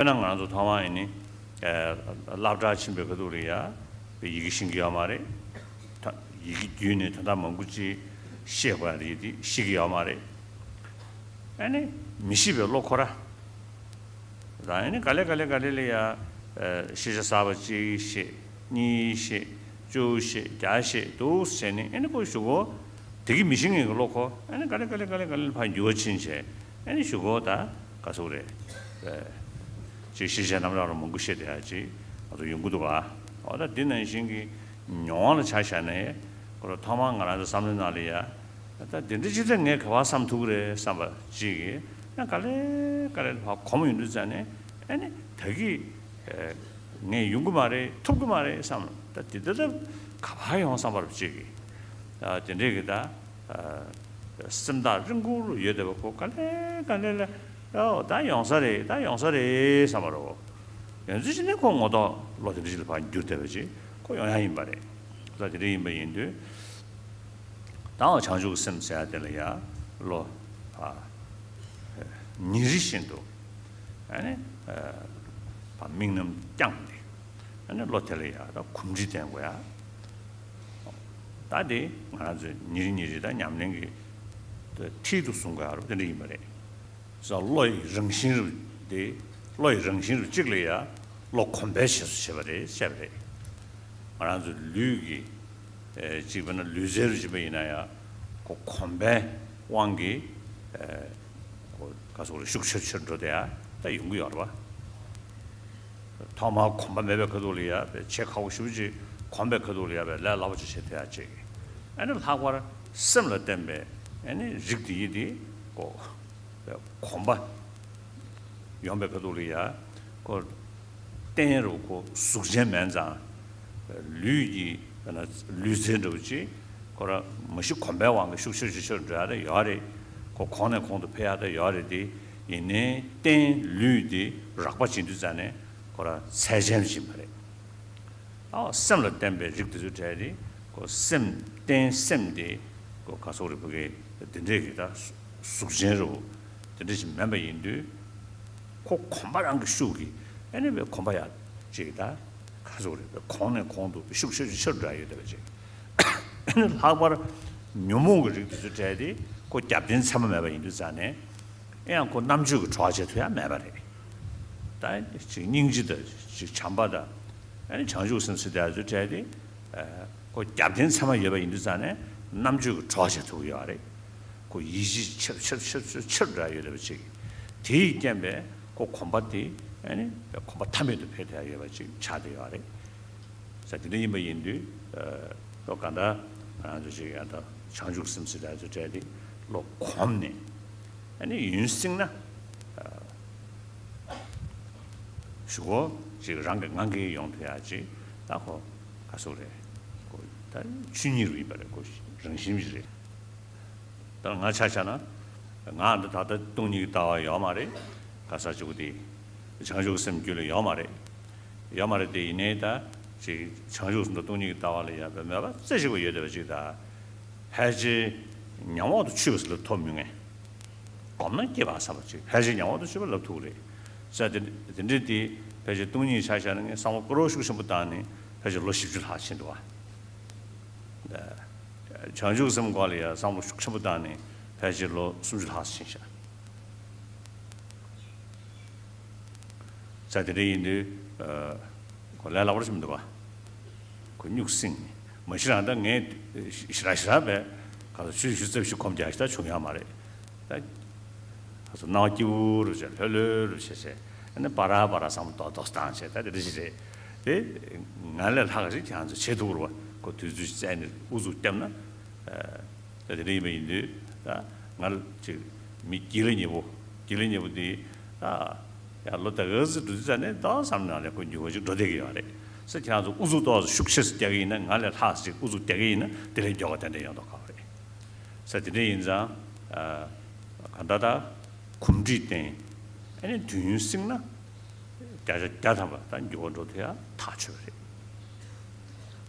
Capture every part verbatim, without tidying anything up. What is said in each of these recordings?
དཔེར་ན་ང་རང་ཚོ་ཐོག་མར་ཡིན་ནི་སློབ་གྲྭར་ཕྱིན་པའི་ཁ་ཐུག་ལ་ཡ་ཡི་གེ་ཤེས་ཀྱི་ཡོད་མ་རེད། ད་ཡི་གེ་བརྒྱུད་ནས་དོན་དག་མང་པོ་ཅིག་ཤེས་དགོས་ཡ་རེད། དེ་ཤེས་ཀྱི་ཡོད་མ་རེད། ཨ་ནི་མི་ཤེས་པའི་བློ་འཁོར་ར། ད་ཨ་ནི་ག་ལེ་ག་ལེ་ག་ལེ་ལ་ཡ་ཤེས་བྱ་གསར་པ་གཅིག་ཤེས། གཉིས་ཤེས། བཅུ་ཤེས། བརྒྱ་ཤེས་འདུག་བྱས་ནས་ཨ་ནི་ཁོ་གཞུག་གུ་དེ་གི་མི་ཤེས་མཁན་གྱི་བློ་ཁོ་ཨ་ནི་ག་ལེ་ག་ལེ་ག་ལེ་ག་ལེ་ཕར་འགྱུར་བ་ཕྱིན་བྱས། ཨ་ནི་གཞུག་གུ་ད་ག་ཟེར་དགོས་རེད། ཅིག་ཤེས་བྱའི་རྣམ་གྲངས་རུ་མང་པོ་བཤད་བསྡད་ཡ་ཅིག་ང་ཚོ་ཡོང་གི་འདུག་ག་འོ་ད་འདི་ནང་བཞིན་གྱི་མྱོང་བ་ལ་ཆ་བཞག་ནས་ཁོ་རང་ཐོག་མར་ང་རང་ཚོ་བསམ་བློའི་ནང་ལ་ཡ། ད་དེ་འདྲ་ཅིག་ཚེ་ངས་ག་པར་བསམ་ཐུབ་ཀྱི་རེད་བསམ་པ་ཅིག་གིས་ཡང་ག་ལེ་ག་ལེ་ཕར་གོམས་ཡོང་དུས་ཙང་ནས་ཨ་ནི་ད་གི་ངས་ཡོང་གི་མ་རེད། ཐུབ་ཀྱི་མ་རེད་བསམ། ད་དེ་འདྲ་ད་ག་པར་ཡོང་བསམ་པ་ཅིག་གིས་ད་དེ་འདྲས་གི་ད་སེམས་ཐག་རིང་པོ་རུ་ཡོད་བསྡད་པ་ཁོ་ག་ལེ་ག་ལེ་ལ་ཨོ་ད་ཡོང་ས་རེད། ད་ཡོང་ས་རེད་བསམ་པ་རེད། ཡོང་ཚུལ་ཅིག་ནས་ཁོ་ངོ་ཐོག་བློ་དེ་འདྲ་ཅིག་ལ་ཕར་འགྱུར་བསྡད་པ་ཅིག་ཁོ་ཡོང་ཡ་ཡིན་པ་རེད། ད་དེ་འདྲ་ཡིན་པ་ཡིན་དུས། ད་བྱང་ཆུབ་སེམས་ཟེར་ཡ་དེ་ལ་ཡ་བློ་ཕར་ཉིན་རེ་བཞིན་དུ་ཨ་ནི་ཕར་དམིགས་རྣམ་བསྐྱངས་ཏེ་ཨ་ནི་བློ་དེ་ལ་ཡ་ད་གོམས་འདྲིས་བསྟེན་དགོས་ཡ། ད་དེ་ང་རང་ཚོས་ཉིན་རེ་ཉིན་རེ་ད་ཉམས་ལེན་གྱི་མཐིལ་དུ་བཟུང་དགོས་ཡ་རུ་དེ་འདྲ་ཡིན་པ་རེད། སོ་བློ་ཡི་རང་བཞིན་རུ་དེ་བློ་ཡི་རང་བཞིན་རུ་གཅིག་ལ་ཡ་བློ་གོམས་པའི་རྗེས་སུ་བྱེད་པ་རེད་བཤད་པ་རེད། ང་རང་ཚོ་ལུས་ཀྱི་ཨེ་གཅིག་དཔེར་ན་ལུས་རྩལ་རུ་བྱེད་པ་ཡིན་ན་ཡང་ཁོ་གོམས་པའི་དབང་གིས་ཨེ་ཁོ་ག་སོགས་རུ་ཤུགས་ཆེར་ཆེར་འགྲོ་བསྡད་ཡ་ད་ཡོང་གི་ཡོད་རེད་བ། ཐོག་མར་གོམས་པ་མེད་པའི་ཁ་ཐུག་ལ་ཡ་བྱེད་ཁག་པོ་ཞེ་པོ་ཅིག་གོམས་པའི་ཁ་ཐུག་ལ་ཡ་བའི་ལས་སླ་པོ་ཅིག་བྱེད་ཐུབ་ཡ་ཅིག་ཨ་ནི་ལྷག་པར་སེམས་ལ་བརྟེན་པའི་ཨ་ནི་རིགས་དེ་ཡི་དེ་ཁོ། གོམས་པ་ཡོང་པའི་ཁ་ཐུག་ལ་ཡ་ཁོ་བརྟེན་རུ་ཁོ་གཟུགས་ཅན་མིན་ཙང་། ལུས་ཀྱི་ལུས་རྩལ་འདྲ་བོ་ཅིག་ཁོ་ར་མ་གཞི་གོམས་པའི་དབང་གིས་ཤུགས་ཆེར་ཆེར་ཆེར་འགྲོ་ཡ་རེ་ཡོད་རེད། ཁོ་གོང་ནས་གོང་དུ་འཕེལ་ཡ་ད་ཡོད་རེད་དེ། ཡིན་ནའི་བརྟེན་ལུས་དེ་རགས་པ་བྱེད་དུས་ཙང་ནས་ཁོ་ར་ཚད་ཅན་ཕྱིན་པ་རེད། ཨ་སེམས་ལ་བརྟེན་པའི་རིགས་དེ་ཚོའི་གྲས་དེ་ཁོ་སེམས་བརྟེན་སེམས་དེ་ཁོ་ག་སོགས་རིགས་པ་གི་དེ་འདྲས་ཀྱི་ད་གཟུགས་ཅན་རུ་དེ་འདྲས་ཞིག་མིན་པ་ཡིན་དུས། ཁོ་གོམས་པ་རང་གི་ཤུགས་ཀྱིས་ཨ་ནི་བའི་གོམས་པ་ཡ་ཅིག་ད་ག་སོགས་རིགས་པ་གོང་ནས་གོང་དུ་ཤུགས་ཆེ་ཆེ་ཆེར་འགྲོ་ཡ་ཡོད་བསྡད་པ་ཅིག་ཨ་ནི་ལྷག་པར་ཉོན་མོངས་ཀྱི་རིགས་དེ་ཚོའི་གྲས་དེ་ཁོ་རྒྱབ་རྟེན་ཚད་མ་མེད་པ་ཡིན་དུས་ཙང་ནས། ཨེ་ཡང་ཁོ་རྣམ་དཔྱོད་ཀྱི་གྲོགས་བྱེད་ཐུབ་ཡ་མེད་པ་རེད། ད་ཅིག་སྙིང་རྗེ་དང་ཅིག་བྱམས་པ་དང་ཨ་ནི་བྱང་ཆུབ་སེམས་ཟེར་དེ་ཚོའི་གྲས་དེ་ཁོ་རྒྱབ་རྟེན་ཚད་མ་ཡོད་པ་ཡིན་དུས་ཙང་ནས་རྣམ་དཔྱོད་ཀྱི་གྲོགས་བྱེད་ཐུབ་ཀྱི་ཡོད་རེད། ཁོ་ཡིད་ཆེས་ཆེར་ཆེར་ཆེར་ཆེར་ཆེར་འགྲོ་ཡ་ཡོད་རེད་པ་ཅིག་དེ་ཡི་རྐྱེན་པས་ཁོ་གོམས་པ་དེ་ཨ་ནི་གོམས་པ་མཐའ་མེད་དུ་འཕེལ་ཐུབ་ཡ་ཡོད་པ་ཅིག་ཆགས་བསྡད་ཡོད་རེད། ས་དེ་འདྲ་ཡིན་པ་ཡིན་དུས། ལོ་གང་ལྟར་ང་རང་ཚོ་ཞིག་ཡང་ད་བྱང་ཆུབ་སེམས་ཟེར་ད་ཚོ་བྲལ་ཏེ་ལོ་གོམས་ནས་ཨ་ནི་ཡུན་བསྲིངས་ན་ཞུ་གོ་ཅིག་རང་གི་ངང་གིས་ཡོང་ཐུབ་ཡ་ཅིག་ད་ཁོ་ག་སུ་རེད། ཁོ་ད་ཆོས་ཉིད་རུ་ཡིན་པ་རེད། ཁོ་རང་བཞིན་ཞིག་རེད། ད་ང་ཆ་བཞག་ན་ང་འདི་ད་ལྟ་སྟོང་ཉིད་ཀྱི་ལྟ་བ་ཡོད་མ་རེད། ག་ས་ཅིག་དེ་བྱང་ཆུབ་སེམས་རྒྱུད་ལ་ཡོད་མ་རེད། ཡོད་མ་རེད་དེ་ཡིན་ནའི་ད་ཅིག་བྱང་ཆུབ་སེམས་དང་སྟོང་ཉིད་ཀྱི་ལྟ་བ་ལ་ཡོད་པའི་མོས་པ་རྩེ་གཅིག་པ་ཡོད་བསྡད་པ་ཅིག་ད་ཕལ་ཆེར་ཉམས་འོག་ཏུ་ཆུད་པ་ཟེར་ལབ་ཐུབ་མི་ངེས། གོམས་ན་སྐྱེས་པ་བསམ་པ་ཅིག་ཕལ་ཆེར་ཉམས་འོག་ཏུ་ཆུད་པ་ལབ་ཐུབ་རེད། ས་དེ་དེ་འདྲའི་དེ་ཕལ་ཆེར་སྟོང་ཉིད་ཆ་བཞག་ན་ངས་བསམ་བློ་སྐོར་རོ་ཤུགས་ཆེན་པོ་བཏང་ནས་ཕལ་ཆེར་ལོ་བཞི་བཅུ་ལྷག་ཕྱིན་འདུག་བ། བྱང་ཆུབ་སེམས་སྐོར་ལ་ཡང་བསམ་བློ་ཤུགས་ཆེན་པོ་བཏང་ནས་ཕལ་ཆེར་ལོ་སུམ་ཅུ་ལྷག་ཕྱིན་ཤག་ས་དེ་འདྲ་ཡིན་དུས་ཁོ་ལས་སླ་པོ་ཞིག་མི་འདུག་བ། ཁོ་སྨྱུག་སྲིང་ནས་མ་གཞི་རང་ད་ངས་ཞེ་དྲག་ཞེ་དྲག་པས་ག་ཚོད་ཆུ་ཆུ་ཚབ་ཞིག་གོམས་རྒྱག་ཞེ་དྲག་བྱུང་ཡོད་མ་རེད། ད་ང་ཚོ་སྣང་བ་སྐྱིད་པོ་རུ་བྱས་ལྷོད་ལྷོད་རུ་བྱས་བྱས་ཨ་ནི་པ་ར་པ་ར་བསམ་བློ་ཏོག་ཏོག་བཏང་བྱས་ད་དེ་འདྲ་ཞིག་རེད། དེ་ང་ལས་ལྷག་ཞིག་ཁྱེད་རང་ཚོ་བྱེད་ཐུབ་རུ་བ། ཁོ་དུས་ཚོད་བཙལ་ནས་ཨུ་ཚུགས་བརྒྱབ་ན། ད་དེ་འདྲ་ཡིན་པ་ཡིན་དུས་ད་ང་ལ་ཅིག་མི་སྒྱིད་ལ་ཉེ་པོ་སྒྱིད་ལ་ཉེ་པོ་དེ་ད་ཡང་ལོ་ད་ག་ཚོད་འགྲོ་དུས་ཙ་ནས་ད་བསམ་ནང་ལས་ཁོ་འགྱུར་བ་ཅིག་འགྲོ་བསྡད་ཀྱི་ཡོད་རེད། ས་ཁྱེད་རང་ཚོ་ཨུ་ཚུགས་ཏོག་ཙམ་ཤུགས་ཆེ་ཙམ་རྒྱག་གི་ཡིན་ན་ང་ལས་ལྷག་ཙམ་ཅིག་ཨུ་ཚུགས་རྒྱག་གི་ཡིན་ན་དེ་ལས་མགྱོགས་པ་ཏན་ཏན་ཡོང་མདོག་ཁ་པོ་རེད། ས་དེ་འདྲ་ཡིན་ཙང་། ག་ད་ད་གོམས་འདྲིས་བསྟེན། ཨ་ནི་དུས་ཡུན་བསྲིངས་ན་བརྒྱ་ཆ་བརྒྱ་ཐམ་པ་ད་འགྱུར་བ་འགྲོ་ཐུབ་ཡ་ཐག་ཆོད་པ་རེད།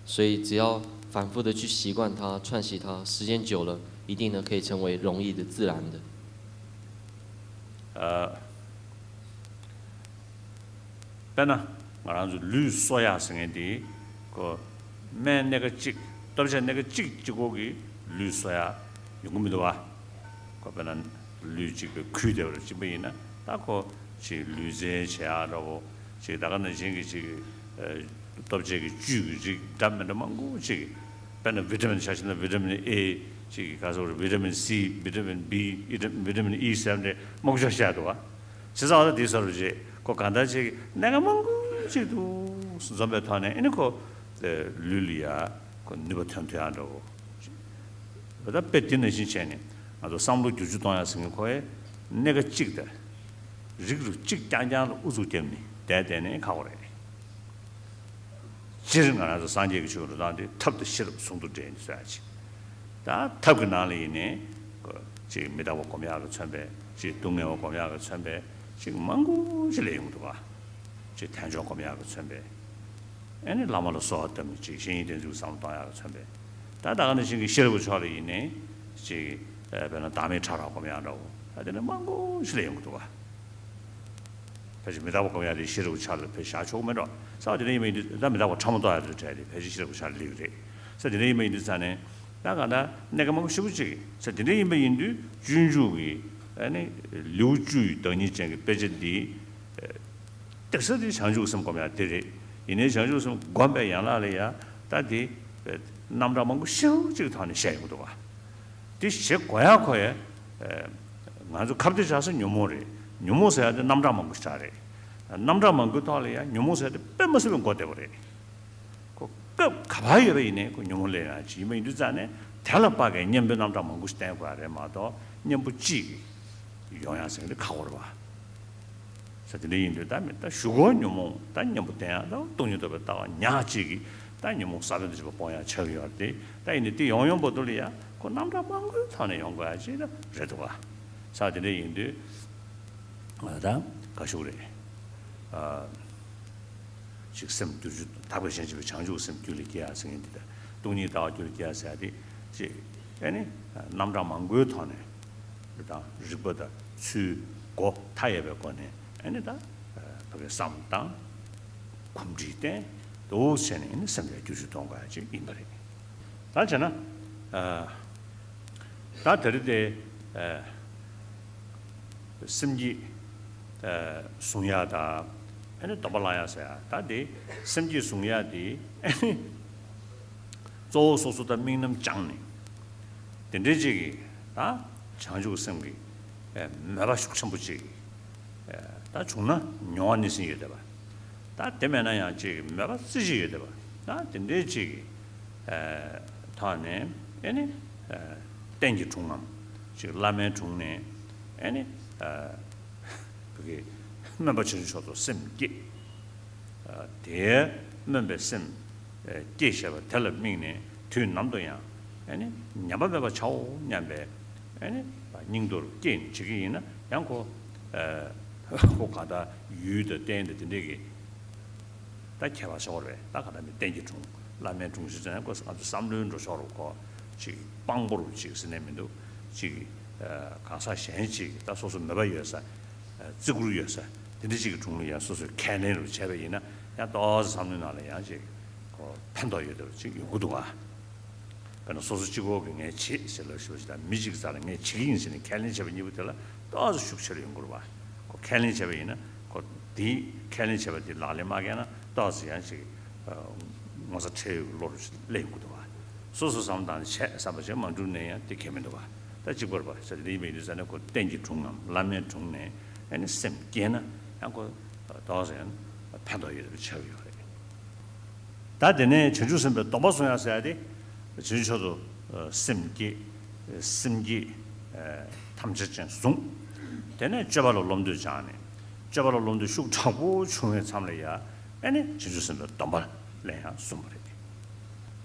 所以只要反复的去习惯它、串习它，时间久了，一定呢可以成为容易的、自然的。 ཨ། དཔེར་ན་ང་རང་ཚོ་ལུས་གསོ་ཡག་ཟེར་མཁན་དེ་ཁོ་སྨན་སྣ་ཁ་གཅིག་ལྟོ་ཆས་སྣ་ཁ་གཅིག་གཅིག་པོ་གིས་ལུས་གསོ་ཡག་ཡོང་གི་མི་འདུག་བ། ཁོ་དཔེར་ན་ལུས་གཅིག་པའི་ཁུལ་དེ་བར་གཅིག་པ་ཡིན་ན་ད་ཁོ་ཅིག་ལུས་རྩལ་བྱེད་ཡག་འདྲ་བོ་ཅིག་ད་ག་ནང་བཞིན་གྱི་ཅིག་ལྟོ་ཆས་ཀྱི་བཅུད་ཀྱི་རིགས་འདྲ་མི་འདྲ་མང་པོ་ཅིག་དཔེར་ན་བི་ཊ་མིན་ཆ་བཞག་ན་བི་ཊ་མིན་ཨེ་ཅིག་ག་ཟེར་བི་ཊ་མིན་སི་བི་ཊ་མིན་བི་བི་ཊ་མིན་ཨི་ཟེར་ནས་མང་པོ་ཅིག་བཤད་འདུག་བ། བྱས་ཙང་ད་དེ་སོར་རེད། ཁོ་གང་ལྟར་ཅིག་གནད་འགག་མང་པོ་ཅིག་འདུག་འཛོམས་པའི་ཐོག་ནས་ཨ་ནི་ཁོ་ལུས་ལ་ཡ་ཁོ་ནུས་པ་ཐོན་ཐུབ་ཡག་འདྲ་བོ། ད་དཔེ་དེ་ནང་བཞིན་བྱས་ནས་ང་ཚོ་བསམ་བློ་བསྒྱུར་བཅོས་གཏོང་ཡག་ཟེར་མཁན་ཁོ་ཡ་སྣ་ཁ་གཅིག་དང་རིགས་རུས་གཅིག་རྐྱང་རྐྱང་ལ་ཨུ་ཚུགས་བརྒྱབ་ནས་བསྡད་བསྡད་ནས་ཁག་པོ་རེད། སྤྱིར་ང་རང་ཚོ་སངས་རྒྱས་ཀྱི་ཆོས་འགྲོ་སྟངས་དེ་ཐབས་དང་ཤེས་རབ་ཟུང་དུ་འབྲེལ་ནས་བཟོ་ཡག་ཅིག་ད་ཐབས་ཀྱི་ནང་ལ་ཡིན་ནའི་ཅིག་མི་རྟག་པ་སྒོམ་ཡག་གིས་མཚོན་པའི་ཅིག་སྡུག་བསྔལ་བ་སྒོམ་ཡག་གིས་མཚོན་པའི་ཅིག་མང་པོ་ཅིག་སླེབས་ཡོང་གི་འདུག་བ། ཅིག་དལ་འབྱོར་སྒོམ་ཡག་གིས་མཚོན་པའི། ཨ་ནི་བླ་མ་ལ་གསོལ་བ་བཏབ་ནས་ཅིག་བཤེས་གཉེན་བསྟེན་ཚུལ་བསམ་བློ་གཏོང་ཡག་གིས་མཚོན་པའི། ད་ད་ག་ནང་བཞིན་གྱི་ཤེས་རབ་ཀྱི་ཕྱོགས་ལ་ཡིན་ནའི་ཅིག་དཔེར་ན་བདག་མེད་ཕྲ་རགས་སྒོམ་ཡག་འདྲ་བོ་ད་དེ་འདྲ་མང་པོ་ཞིག་སླེབས་ཡོང་གི་འདུག་བ། ཕལ་ཆེར་མི་རྟག་པ་སྒོམ་ཡག་དེ་ཤེས་རབ་ཀྱི་ཕྱོགས་ལ་ཕལ་ཆེར་བཞག་ཆོག་གི་མེད་འགྲོ། ས་དེ་འདྲ་ཡིན་པ་ཡིན་དུས་ད་མི་རྟག་པ་ཕྲ་མོ་རྟོགས་ཡག་དེ་གྲས་དེ་ཕལ་ཆེར་ཤེས་རབ་ཀྱི་ཕྱོགས་ལ་སླེབས་ཀྱི་རེད། ས་དེ་འདྲ་ཡིན་པ་ཡིན་དུས་ས་ནས་ད་གང་ལྟར་གནད་འགག་མང་པོ་ཞེ་པོ་ཅིག་ས་དེ་འདྲ་ཡིན་པ་ཡིན་དུས་སྤྱོད་འཇུག་གི་ཨ་ནི་ལེའུ་བཅུ་ཡི་བདག་ཉིད་ཅན་གྱི་དཔེ་ཆ་འདི། སྟེགས་གསར་དེ་བྱང་ཆུབ་སེམས་སྒོམ་ཡག་དེ་རེད། ཡིན་ནའི་བྱང་ཆུབ་སེམས་སྒོམ་པའི་ཡན་ལག་ལ་ཡ་ད་དེ་རྣམ་གྲངས་མང་པོ་ཞེ་པོ་ཅིག་ཐོག་ནས་བཤད་ཡོང་གི་འདུག་བ། དེ་བྱེད་དགོས་ཡག་ཁོ་ཡ། ང་ཚོ་ཁ་གཏད་བྱ་ས་ཉོན་མོངས་རེད། ཉོན་མོངས་ཟེར་ཡག་དེ་རྣམ་གྲངས་མང་པོ་ཞིག་རེད། རྣམ་གྲངས་མང་པོའི་ཐོག་ལ་ཡ་ཉོན་མོངས་ཟེར་ཡག་དེ་དཔེ་མ་སྲིད་པའི་མགོ་བདེ་པོ་རེད། ཁོ་སྐབས་ག་པར་ཡོད་པ་ཡིན་ནའི་ཁོ་ཉོན་མོངས་སླེབས་ཡག་ཅིག་ཡིན་པ་ཡིན་དུས་ཙང་ནས་དེ་ལ་དཔག་པའི་གཉེན་པོའི་རྣམ་གྲངས་མང་པོ་ཞིག་བསྟེན་དགོས་ཡག་རེད་མ་གཏོགས་གཉེན་པོ་གཅིག་གིས་ཡོང་ཡག་ཟེར་མཁན་དེ་ཁག་པོ་རེད་བ། ས་དེ་འདྲ་ཡིན་དུས་ད་མི་ད་གཞུག་གུ་ཉོན་མོངས་ད་གཉེན་པོ་བསྟེན་ཡག་ད་སྟོང་ཉིད་རྟོགས་པའི་ལྟ་བ་ཉག་གཅིག་གིས་ད་ཉོན་མོངས་ས་བོན་དུ་གྱུར་པ་སྤོང་ཡག་ཆགས་ཀྱི་ཡོད་རེད་དེ། ད་ཡིན་ནའི་དེ་ཡོང་ཡོང་བར་དུ་ལ་ཡ་ཁོ་རྣམ་གྲངས་མང་པོའི་ཐོག་ནས་ཡོང་དགོས་ཡག་ཅིག་ད་རེད་འདུག་བ། ས་དེ་འདྲ་ཡིན་དུས་ད་ག་ཞུ་རེད། ཅིག་སེམས་བསྒྱུར་རྒྱུ་དག་པའི་ཞེན་བྱེད་པའི་བྱང་ཆུབ་སེམས་རྒྱུད་ལ་སྐྱེ་ཡག་ཟེར་མཁན་འདི་དང་སྟོང་ཉིད་ལྟ་བ་རྒྱུད་ལ་སྐྱེ་ཡག་ཟེར་ཡག་དེ་ཅིག་ཨ་ནི་རྣམ་གྲངས་མང་པོའི་ཐོག་ནས་དང་རིགས་པ་དང་ཚུལ་སྒོ་མཐའ་ཡས་པའི་སྒོ་ནས་ཨ་ནི་ད་ཕ་གི་བསམ་བཏང་གོམས་འདྲིས་བསྟེན་འདུག་བྱས་ནས་ཨ་ནི་སེམས་ལ་བསྒྱུར་བཅོས་གཏོང་དགོས་ཡག་ཅིག་ཡིན་པ་རེད། ད་བྱས་ན། ད་དེ་རིང་དེ། སེམས་བསྐྱེད། བཟུང་ཡག་དང་། ཨ་ནི་སྡོམ་པ་བླང་ཡག་ཟེར་ཡག་ད་དེ་སེམས་བསྐྱེད་བཟུང་ཡག་དེ། ཨ་ནི། གཙོ་བོ་སོ་སོ་ད་དམིགས་རྣམ་བཅངས་ནས། དེ་འདྲའི་ཅིག་གིས་ད་བྱང་ཆུབ་སེམས་ཀྱི་མོས་པ་ཤུགས་ཆེན་པོ་ཅིག་ད་བྱུང་ན་མྱོང་བ་སྣེ་ཟིན་ཡོད་བསྡད་པ། ད་དེ་མེད་ན་ཡང་ཅིག་མོས་པ་རྩེ་གཅིག་ཡོད་བསྡད་པ། ད་དེ་འདྲའི་ཅིག་ཐོག་ནས་ཨེ་ནི་རྟེན་གྱི་དྲུང་ངམ་ཅིག་བླ་མའི་དྲུང་ནས་ཨེ་ནི་བུ་གའི་སྨོན་པ་བྱང་ཆུབ་མཆོག་ཏུ་སེམས་བསྐྱེད། དེའི་སྨོན་པའི་སེམས་བསྐྱེད་བྱས་པ་དེ་ལ་དམིགས་ནས་དུས་ནམ་དུ་ཡང་ཨེ་ནི་ཉམས་པ་མེད་པར་བྱའོ་སྙམ་པའི་ཨེ་ནི་སྙིང་དུ་བསྐྱེད་ནས་བྱེད་ཀྱི་ཡིན་ན་ཡང་ཁོ་ཁོ་ག་ད་ཡུལ་དང་རྟེན་དང་དེ་འདྲས་ཀྱི་ད་ཁྱད་པར་ཆེ་བ་རེད། ད་ག་ད་ནི་རྟེན་གྱི་དྲུང་བླ་མའི་དྲུང་ཞེས་ཟེར་ན་ཁོ་ང་ཚོ་བསམ་བློའི་འགྲོ་ཕྱོགས་རུ་ཁོ་ཅིག་དཔང་པོ་རུ་ཅིག་ཟེར་ནས་མི་འདུག་ཅིག་གང་ཟག་གཞན་ཅིག་ད་སོ་སོ་མོས་པ་ཡོད་ས། བརྩི་བཀུར་ཡོད་ས། དེ་འདྲ་ཅིག་གི་དྲུང་ལ་ཡང་སོ་སོས་ཁས་ལེན་རུ་བྱས་པ་ཡིན་ན་ཡང་ཏོག་ཙམ་བསམ་བློའི་ནང་ལ་ཡང་ཅིག་ཕན་ཐོགས་ཡོད་འདྲ་ཅིག་ཡོང་གི་འདུག་ག་དཔེར་ན་སོ་སོ་གཅིག་པོ་གིས་ངས་བྱེད་ཟེར་ལབ་ཞུ་བ་ཞིག་དང་མི་གཅིག་གི་རྩ་ལ་ངས་བྱེད་ཀྱི་ཡིན་ཟེར་ནས་ཁས་ལེན་བྱས་པ་གཉིས་པོ་དེ་ལ་ཏོག་ཙམ་ཤུགས་ཆེ་རུ་ཡོང་གི་རེད་པ། ཁོ་ཁས་ལེན་བྱས་པ་ཡིན་ན་ཁོ་དེའི་ཁས་ལེན་བྱས་པ་དེ་ལག་ལེན་མ་འཁེལ་ན་ཏོག་ཙམ་ཡང་ཅིག་ངོ་ཚ་ཁྲེལ་ཡོད་ཀྱི་བློ་རུ་སླེབས་ཡོང་གི་འདུག་ག་སོ་སོ་བསམ་བཏང་ནས་བྱས་བསམ་པ་བྱས་མ་འགྲུབ་ན་ཡང་དེ་ཁྱད་མི་འདུག་ག་ད་གཅིག་པ་རེད་པ་ཟེར་དེ་ཡིན་པ་ཡིན་དུས་ཙ་ན་ཁོ་རྟེན་གྱི་དྲུང་ངམ་བླ་མའི་དྲུང་ནས་ཨ་ནི་སེམས་བསྐྱེད་ན་ཡང་ཁོ་ཏོག་ཙམ་ཡང་ཕན་ཐོགས་ཡོད་པ་ཆགས་ཀྱི་ཡོད་རེད། ད་དེ་ནས་བྱང་ཆུབ་སེམས་དཔའི་སྡོམ་པ་བཟུང་ཡག་ཟེར་ཡག་དེ། བྱང་ཆུབ་མཆོག་ཏུ་སེམས་བསྐྱེད། སེམས་བསྐྱེད་ཐམས་ཅད་ཅན་བཟུང་། དེ་ནས་སྤྱོད་པ་ལ་བློ་འདོད་སྦྱངས་ནས་སྤྱོད་པ་ལ་བློ་འདོད་ཤུགས་དྲག་པོ་བྱུང་བའི་མཚམས་ལ་ཡ་ཨ་ནི་བྱང་ཆུབ་སེམས་དཔའི་སྡོམ་པ་ལེན་ཡག་གསུངས་པ་རེད།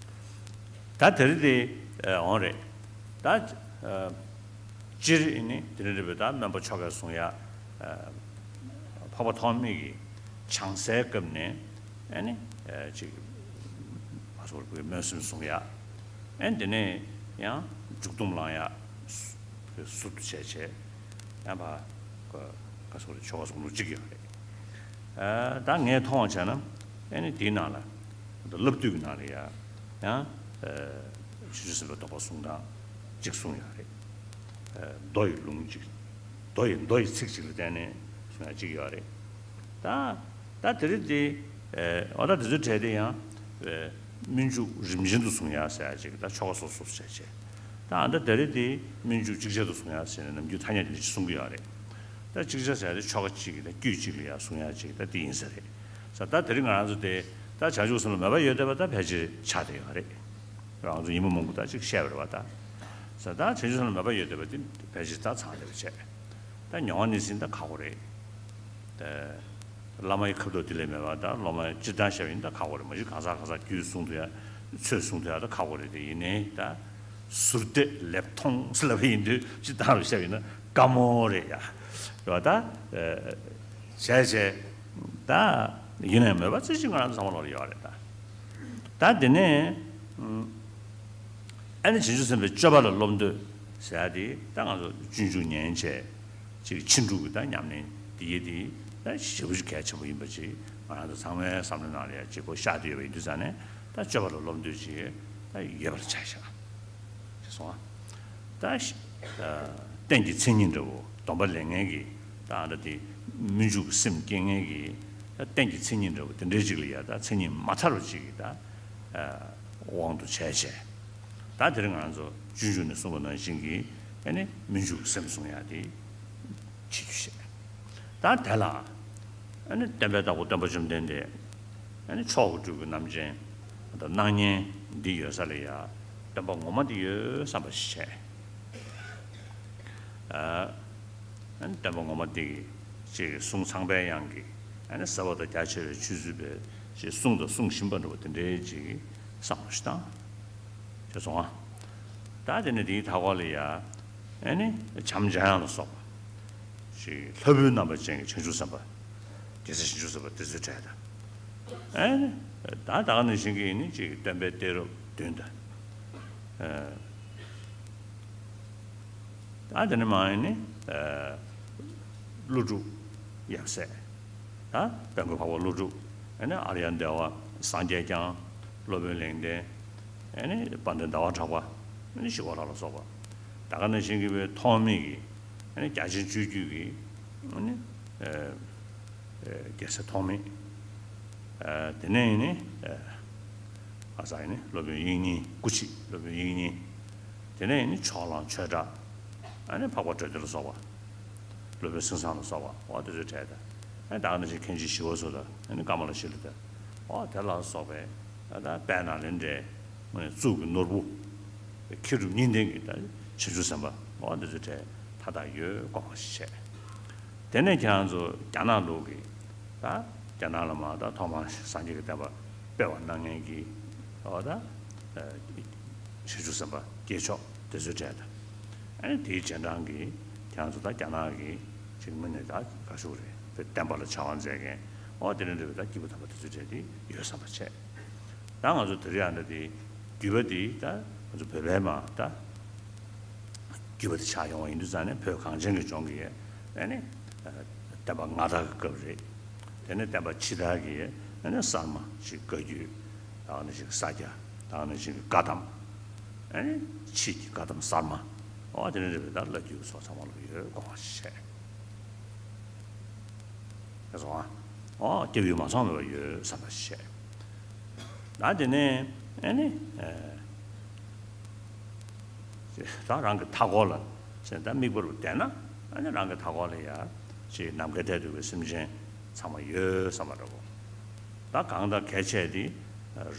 ད་དེ་རིང་དེ་འོང་རེད། ད། སྤྱིར་ཨེ་ནི་དེ་རིང་རེད་པས་ད་སྨན་པ་ཆོ་གས་གསུང་ཡག་འཕགས་པ་ཐོགས་མེད་ཀྱི་བྱང་སའི་སྐབས་ནས་ཨེ་ནི་ཅིག་མ་སོར་བུའི་སྨོན་སེམས་གསུང་ཡག་ཨེ་དེ་ནས་ཡང་འཇུག་སྡོམ་བླང་ཡག་ཟུར་དུ་བྱས་བྱས་ཡང་ཕ་ག་སོ་རེ་ཆོ་ག་གསུང་ལུགས་གཅིག་ཡོད་རེད། ད་ངས་མཐོང་བ་བྱས་ན་ཨ་ནི་དེའི་ནང་ལ་ད་བསླབ་བཏུས་ཀྱི་ནང་ལ་ཡ་ཡང་ཆོས་རྗེ་སེམས་དཔའི་རྟོགས་པ་གསུང་སྟངས་གཅིག་གསུངས་ཡོད་རེད། མདོ་ཡི་ལུང་གཅིག་མདོ་ཡི་མདོ་ཡི་ཚིག་གཅིག་ལ་བརྟེན་ནས་གསུང་ཡ་གཅིག་ཡོད་རེད། ད་ད་དེ་རིང་དེ་འོ་ད་དེ་ཚོའི་གྲས་དེ་ཡང་སྨོན་འཇུག་རིམ་བཞིན་དུ་གསུང་ཡ་ཟེར་ཡ་གཅིག་ད་ཆོ་ག་སོ་སོ་བྱས་བྱས། ད་ཨ་ད་དེ་རིང་དེ་སྨོན་འཇུག་ཅིག་ཆར་དུ་གསུང་ཡ་ཟེར་ནས་ནམ་རྒྱུན་ཐ་སྙད་དེ་འདྲ་ཞིག་གསུང་གི་ཡོད་རེད། ད་ཅིག་ཆར་ཟེར་ཡ་དེ་ཆོ་ག་གཅིག་གི་ད་དཀྱུས་གཅིག་ལ་ཡ་གསུང་ཡ་གཅིག་ད་དེ་ཡིན་ས་རེད། ས་ད་དེ་རིང་ང་རང་ཚོ་དེ་ད་བྱང་ཆུབ་སེམས་ལ་མོས་པ་ཡོད་བསྡད་པ་ད་ཕལ་ཆེར་ཆགས་བསྡད་ཡོད་རེད། རང་ཚོ་ཡིན་མིན་མང་པོ་ད་ཅིག་བཤད་པ་རེད་བ་ད། ས་ད་བྱང་ཆུབ་སེམས་ལ་མོས་པ་ཡོད་བསྡད་པ་དེ་ཕལ་ཆེར་ད་ཚང་བསྡད་པ་བྱས། ད་མྱོང་བ་ནི་ཟིན་ད་ཁག་པོ་རེད། ད་བླ་མ་ཡི་ཁ་དོག་དེ་ལས་མེད་པ་ད་སློབ་མ་སྤྱིར་བཏང་བཤད་པ་ཡིན་ད་ཁག་པོ་རེད། མ་གཞི་གང་ཟག་གང་ཟག་རྒྱུད་གསུང་ཐུབ་ཡ་ཚོད་གསུང་ཐུབ་ཡ་ད་ཁག་པོ་རེད། དེ་ཡིན་ནའི་ད་ཟུར་བལྟས་ལེབ་མཐོང་ཟེར་ལབ་པ་ཡིན་དུས་སྤྱིར་བཏང་རུ་བཤད་པ་ཡིན་ན་དཀའ་མོ་རེད་ཡ། རེད་བ་ད། བྱས་བྱས་ད་ཡིན་ནའི་མོས་པ་རྩེ་གཅིག་ང་རང་ཚོ་ཚང་མ་ལོག་ལ་ཡོད་རེད་ད། ད་དེ་ནས་ཨ་ནི་བྱང་ཆུབ་སེམས་དཔའི་སྤྱོད་པ་ལ་སློབ་འདོད་ཟེར་ཡ་དེ་ད་ང་ཚོ་སྤྱོད་འཇུག་ཉན་བྱས་ཅིག་ཕྱིན་དྲུག་གི་ད་ཉམས་ལེན་འདི་ཡེ་དེ་ད་ཞེ་པོ་ཅིག་གལ་ཆེན་པོ་ཡིན་པ་ཅིག་ང་རང་ཚོ་ཚང་མའི་བསམ་བློའི་ནང་ལ་ཡ་ཅིག་པོ་ཤར་བསྡད་ཡོད་པ་ཡིན་དུས་ཙང་ནས་ད་སྤྱོད་པ་ལ་སློབ་འདོད་ཅིག་ད་ཡོད་པར་ཆ་བཞག་ཅེས་གསུངས་པ། ད་ཤ་ཨ་རྟེན་གྱི་མཚན་ཉིད་འདྲ་བོ་སྡོམ་པ་ལེན་མཁན་གྱི་ད་ཨ་འདྲ་དེ་སྨོན་འཇུག་གི་སེམས་སྐྱེ་མཁན་གྱི་ད་རྟེན་གྱི་མཚན་ཉིད་འདྲ་བོ་དེ་འདྲའི་ཅིག་ལ་ཡ་ད་མཚན་ཉིད་མ་ཚར་བ་ཅིག་གི་ད་ཨ་དབང་དུ་བྱས་བྱས། ད་དེ་རིང་ང་ཚོ་སྤྱོད་འཇུག་ནས་གསུངས་པ་ནང་བཞིན་གྱི་ཨ་ནི་སྨོན་འཇུག་གི་སེམས་བཟུང་ཡ་དེ་བྱེད་རྒྱུ་བཤད། ད་དེ་ལ་ཨ་ནི་སྟོན་པའི་བདག་པོ་སྟོན་པ་བཅོམ་ལྡན་འདས་ཨ་ནི་མཆོག་གི་སྤྲུལ་སྐུ་རྣམ་བཅས་ད་སྣང་བརྙན་འདི་ཡོད་ས་ལ་ཡ་སྟོན་པ་ངོ་མ་འདི་ཡོད་བསམ་པ་ཞིག་བྱས། ཨ་ནི་སྟོན་པ་ངོ་མ་འདི་གི་ཅིག་གསུང་ཚངས་པའི་དབྱངས་ཀྱི་ཨ་ནི་ཟབ་པ་དང་རྒྱ་ཆེ་བའི་ཆོས་ཚུལ་བའི་ཅིག་གསུང་དང་གསུང་བཞིན་པ་འདྲ་བོ་དེ་འདྲའི་ཅིག་བསམ་བློ་ཞིག་བཏང་། ཅེས་གསུངས་པ། ད་དེ་ནས་དེའི་མཐའ་སྐོར་ལ་ཡ། ཨ་ནི་བྱམས་འཇམ་དབྱངས་ལ་སོགས་པ། ཅིག་ལྷ་བུའི་རྣམ་པ་ཅན་གྱི་བྱང་ཆུབ་སེམས་དཔའ། རྒྱལ་སྲས་བྱང་ཆུབ་སེམས་དཔའ་དེ་ཚོའི་གྲས་དང་། ཨ་ནི་ད་ད་ག་ནང་བཞིན་གྱི་ནི་ཅིག་སྟོན་པའི་གཏད་རབས་བདུན་དང་། ཨ་ད་དེ་ནས་མ་ཡིན་ནི་ཨ་ཀླུ་སྒྲུབ་ཡབ་སྲས། ད་དཔལ་མགོན་འཕགས་པ་ཀླུ་སྒྲུབ། ཨ་ནི་ཨཱརྱ་དེ་ཝ། སངས་རྒྱས་བསྐྱངས། སློབ་དཔོན་ལེགས་ལྡན། ཨ་ནི་དཔལ་ལྡན་ཟླ་བ་གྲགས་པ། ཨ་ནི་ཞི་བ་ལྷ་ལ་སོགས་པ། ད་ག་ནང་བཞིན་གྱི་བའི་ཐོགས་མེད་ཀྱི། ཨ་ནི་རྒྱ་ཆེན་སྤྱོད་བརྒྱུད་ཀྱི། ཨ་ནི་ཨ་ཨ་རྒྱལ་སྲས་ཐོགས་མེད། ཨ་དེ་ནས་ཡིན་ནི་ཨ་ཨ་ས་ཡིན་ནི་སློབ་དཔོན་དབྱིག་གཉེན་སྐུ་མཆེད་སློབ་དཔོན་དབྱིག་གཉེན། དེ་ནས་ཡིན་ནི་ཕྱོགས་གླང་ཆོས་གྲགས། ཨ་ནི་འཕགས་པ་གྲོལ་སྡེ་ལ་སོགས་པ། སློབ་དཔོན་སེང་བཟང་ལ་སོགས་པ་འོ་དེ་ཚོའི་གྲས་དང་། ཨ་ནི་ད་ག་ནང་བཞིན་མཁན་ཆེན་ཞི་བ་འཚོ་དང་ཨ་ནི་ཀ་མ་ལ་ཤཱི་ལ་དང་། འོ་དེ་ལ་སོགས་པའི་ཨ་ད་དཔལ་ནཱ་ལེནྡྲའི་དངོས་གནས་གཙུག་གི་ནོར་བུ། མཁས་གྲུབ་གཉིས་ལྡན་གྱི་ད་བྱང་ཆུབ་སེམས་དཔའ་འོ་དེ་ཚོའི་གྲས་མཐའ་དག་ཡོད་དགོངས་པ་ཞིག་བྱས། དེ་ནས་ཁྱེད་རང་ཚོ་རྒྱ་ནག་ལུགས་ཀྱི་ད་རྒྱ་ནག་ལ་མ་ད་ཐོག་མར་སངས་རྒྱས་ཀྱི་བསྟན་པ་སྤེལ་བ་གནང་མཁན་གྱི་འོ་ད་བྱང་ཆུབ་སེམས་དཔའ་སྐྱེས་མཆོག་དེ་ཚོའི་གྲས་དང་། ཨ་ནི་དེའི་རྗེས་འབྲང་གི་ཁྱེད་རང་ཚོ་ད་རྒྱ་ནག་གི་ཅིག་དངོས་གནས་ད་ག་ཞུ་རེད་བསྟན་པ་ལ་བྱ་བ་མཛད་མཁན་འོ་དེ་ནས་འདྲ་བའི་ད་སྐྱེས་བུ་དམ་པ་དེ་ཚོའི་གྲས་དེ་ཡོད་བསམ་པ་བྱས། ད་ང་ཚོ་དེ་རིང་ཨ་འདྲ་དེ་བརྒྱུད་པ་དེ་ད་ང་ཚོ་བོད་པའི་མ་ད་བརྒྱུད་པ་དེ་ཆགས་ཡོང་བ་ཡིན་དུས་ཙང་ནས་བོད་གངས་ཅན་གྱི་ལྗོངས་ཀྱི་ཨ་ནི་བསྟན་པ་སྔ་དར་གྱི་སྐབས་རེད། དེ་ནས་བསྟན་པ་ཕྱི་དར་གྱི་ཨ་ནི་གསར་མ་ཞིག་བཀའ་བརྒྱུད་ད་ཨ་ནི་ཞིག་ས་སྐྱ་ད་ཨ་ནི་ཞིག་བཀའ་གདམས་ཨ་ནི་ཕྱིས་ཀྱི་བཀའ་གདམས་གསར་མ་འོ་དེ་ནས་རེད་པས་ད་བླ་བརྒྱུད་སོགས་ཚང་མ་ལ་ཡོད་དགོངས་པ་ཞིག་བྱས། ཁྱེད་ཚོ་ཨ། ཨོ་སྐྱབས་ཡུལ་མ་སོང་མེད་པ་ཡོད་བསམ་པ་ཞིག་བྱས། ད་དེ་ནས་ཨེ་ནི་ཨེ་ད་རང་གི་མཐའ་འཁོར་ལ་ཟེར་ད་དམིགས་པ་རུ་བསྡད་ན་ཨེ་ནི་རང་གི་མཐའ་འཁོར་ལ་ཡ་ཅིག་ནམ་མཁའི་མཐས་གཏུགས་པའི་སེམས་ཅན་ཚང་མ་ཡོད་བསམ་པ་འདྲ་བོ། ད་གང་ལྟར་གལ་ཆེ་དེ་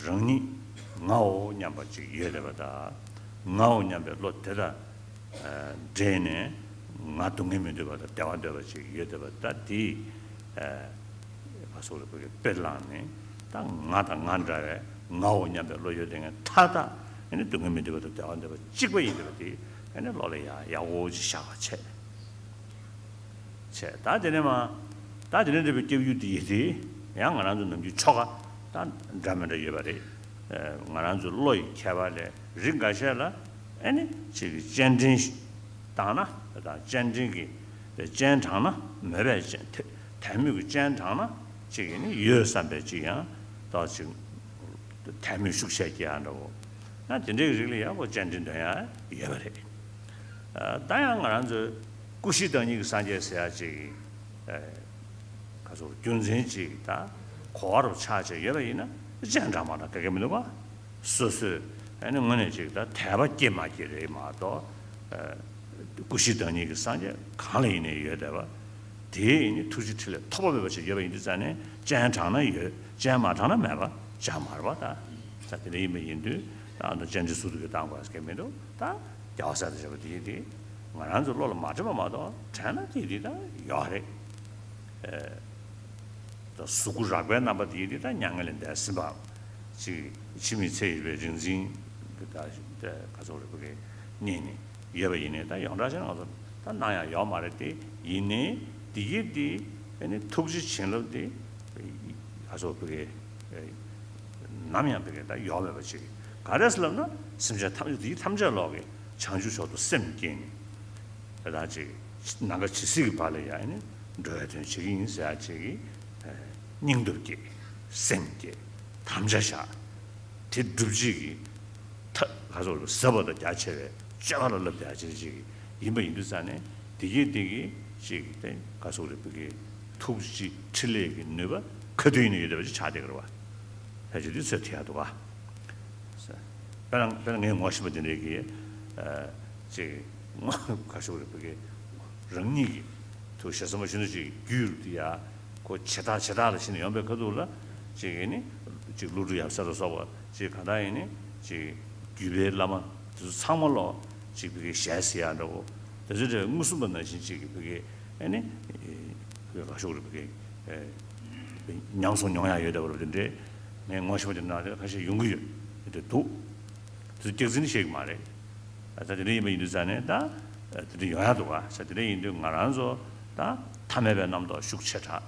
རང་ཉིད་ངའོ་སྙམ་པ་ཅིག་ཡོད་བསྡད་པ་དང་། ངའོ་སྙམ་པའི་བློ་དེ་དང་། འདྲེས་ནས་ང་སྡུག་བསྔལ་མི་འདོད་པ་དང་བདེ་བ་འདོད་པ་ཅིག་ཡོད་བསྡད་པ་ད་དེ་ག་སོགས་ལ་བོད་ཀྱི་དཔེ་བླངས་ནས་ད་ང་དང་ང་འདྲ་བའི་ངའོ་སྙམ་པའི་བློ་ཡོད་དེ་ངས་མཐའ་དག་ཨ་ནི་སྡུག་བསྔལ་མི་འདོད་པ་དང་བདེ་བ་འདོད་པ་གཅིག་པ་ཡིན་བསྡད་པ་དེ་ཨ་ནི་བློ་ལ་ཡག་ཡག་པོ་ཅིག་བཞག་པ་བྱས། བྱས། ད་དེ་ནས་མ། ད་དེ་ནས་འདྲ་བའི་སྐྱབས་ཡུལ་དེ་ཡིན་ཏེ། ཡང་ང་རང་ཚོ་ནམ་རྒྱུན་ཆོ་ག་ད་འདྲ་མི་འདྲ་ཡོད་པ་རེད། ཨ་ང་རང་ཚོའི་བློ་ཡི་ཁྱད་པར་ལས་རིགས་འགའ་ཤས་ལ་ཨེ་ནི་ཅིག་གི་སྤྱན་འདྲེན་བཏང་ན་ད་སྤྱན་འདྲེན་གྱི་སྤྱན་དྲངས་ན་མོས་པས་སྤྱན་དད་མོས་ཀྱི་སྤྱན་དྲངས་ན་ ཅིག་ཡིན་ནི་ཡོད་བསམ་པའི་ཅིག་ཡང་ཏོག་ཅིག་དད་མོས་ཤུགས་ཆེ་སྐྱེ་ཡ་འདྲ་བོ། ཡང་དེ་འདྲའི་རིགས་ལ་ཡང་ཁོ་བཅར་འདྲི་འདོན་ཡ་ཡོད་པ་རེད། ད་ཡང་ང་རང་ཚོའི་ཀུ་ཤི་བདག་ཉིད་ཀྱི་སངས་རྒྱས་ཟེར་ཡ་ཅིག་ག་ཚོད་རྒྱུ་མཚན་ཅིག་ད་གོ་བ་རུ་ཆགས་བྱས་ཡོད་པ་ཡིན་ན་སྤྱན་དྲངས་མ་དྲངས་ག་གེ་མི་འདུག་ག་སོ་སོས་ཨ་ནི་དངོས་གནས་ཅིག་ད་དད་པ་སྐྱེ་མ་སྐྱེ་རེད་མ་གཏོགས། ཀུ་ཤི་བདག་ཉིད་ཀྱི་སངས་རྒྱས་གང་ལ་ཡིན་ནའི་ཡོད་བསྡད་པ། དེའི་ཡིན་ནི་ཐུགས་རྗེ་ཕྲིན་ལས་ཐོགས་པ་མེད་པ་ཞིག་ཡོད་པ་ཡིན་དུས་ཙང་ནས་སྤྱན་དྲངས་ན་ཡོད། སྤྱན་མ་དྲངས་ན་མེད་པ་ཅང་མ་རེད་པ་ད། ད་དེ་འདྲ་ཡིན་པ་ཡིན་དུས་ད་ཨ་ནི་སྤྱན་འདྲེན་ཟུར་དུ་གི་བཏང་དགོས་ཀྱི་མི་འདུག་ད་རྒྱལ་བ་སྲས་དང་བཅས་པ་དེ་ཡིན་དེ་ང་རང་ཚོ་བློ་ལ་མ་དྲན་པ་མ་གཏོགས་དྲན་ན་དེ་དེ་ད་ཡོད་རེད། ད་གཟུགས་སྐུ་རགས་པའི་རྣམ་པ་དེ་ཡིན་དེ་ད་མྱ་ངན་ལས་འདས་ཟིན་པའམ། ཅིག་འཆི་མེད་ཚེ་ཡི་བའི་རིག་འཛིན་གྱི་ད་ག་ཚོད་རེད་བོད་སྐད་གཉིས་ནི་ཡོད་པ་ཡིན་ནའི་ད་ཡོངས་གྲགས་བྱས་ན་ང་ཚོ་ད་སྣང་ཡག་ཡོད་མ་རེད་དེ་ཡིན་ནའི་དེ་གི་དེ་ཨ་ནི་ཐུགས་རྗེ་བྱིན་རླབས་དེ་ག་ཚོད་བོད་སྐད་ནམ་ཡང་བོད་སྐད་ད་ཡོད་མེད་པ་ཅིག་ག་རེ་ཟེར་ལབ་ན་སེམས་ཅན་ཐམས་ཅད་དེ་ཐམས་ཅད་ལོག་གི་བྱང་ཆུབ་མཆོག་ཏུ་སེམས་བསྐྱེད་ནས། དེ་དང་ཅིག་ནམ་མཁའ་ཇི་སྲིད་ཀྱི་བར་ལ་ཡང་ནི་འགྲོ་བའི་དོན་བྱེད་ཀྱི་ཡིན་ཟེར་ཡ་ཅིག་གི་སྙིང་སྟོབས་སྐྱེད། སེམས་སྐྱེད། དམ་བཅའ་བཞག་དེ་སྒྲུབ་བྱེད་ཀྱི་ཐབས་ག་ཚོད་རེད་ཟབ་པ་དང་རྒྱ་ཆེ་བའི་སྤྱོད་པ་ལ་བསླབ་བསྡད་ཡ་ཅིག་ཅིག་ཡིན་པ་ཡིན་དུས་ཙང་ནས་དེ་གིས་དེ་གིས་ཅིག་དེ་ག་ཚོད་རེད་བོད་ཀྱི་ཐུགས་རྗེ་ཕྲིན་ལས་ཀྱི་ནུས་པ་ག་དུས་ཡིན་ན་ཡོད་བསྡད་པ་ཅིག་ཆགས་བསྡད་ཀྱི་རེད་བ། ཕལ་ཆེར་དེ་ཚོད་ཐིག་ཡག་འདུག་ག་དཔེར་ན་དཔེར་ན་ངས་ངོ་ཤེས་པ་དེ་འདྲས་ཀྱིས་ཨ་ཅིག་ངོ་ག་ཞུ་རེད་བོད་སྐད་རང་ཉིད་ཀྱི་ཐུགས་ཞེ་ས་མ་ཞུ་ན་ཅིག་རྒྱུད་དེ་ཡ་ཁོ་བྱེ་བྲག་བྱེ་བྲག་ལ་ཕྱིན་ནས་ཡོང་པའི་ཁ་ཐུག་ལ་ཅིག་ཡིན་ནི་ཅིག་ཀླུ་སྒྲུབ་ཡབ་སྲས་ལ་སོགས་པ་ཅིག་གང་ལྟར་ཡིན་ནི་ཅིག་བརྒྱུད་པའི་བླ་མ་དེ་ཚོ་ཚང་མ་ལོ་ཅིག་བོད་སྐད་ཞལ་གཟིགས་ཡག་འདྲ་བོ་དེ་ཚོ་དེ་མངོན་སུམ་པ་ནང་བཞིན་ཅིག་གི་བོད་སྐད་ཨ་ནི་བོད་སྐད་ག་ཞུ་རེད་བོད་སྐད་ཉམས་སུ་མྱོང་ཡག་ཡོད་བསྡད་པ་རེད་བ། དེ་འདྲས་ངས་ངོ་ཤེས་པ་དེ་ནང་དེ་ཁ་ཤས་ཡོང་གི་ཡོད་དེ་འདུག་དེ་ཚོ་སྐྱག་རྫུན་བཤད་གི་མ་རེད། ད་དེ་འདྲ་ཡིན་པ་ཡིན་དུས་ཙང་ནས་ད་དེ་འདྲ་ཡོང་ཡག་འདུག་ག་ས་དེ་འདྲ་ཡིན་དུས་ང་རང་ཚོ་ད་ཐ་མལ་པའི་རྣམ་རྟོག་ཤུགས་ཆེ་དྲགས་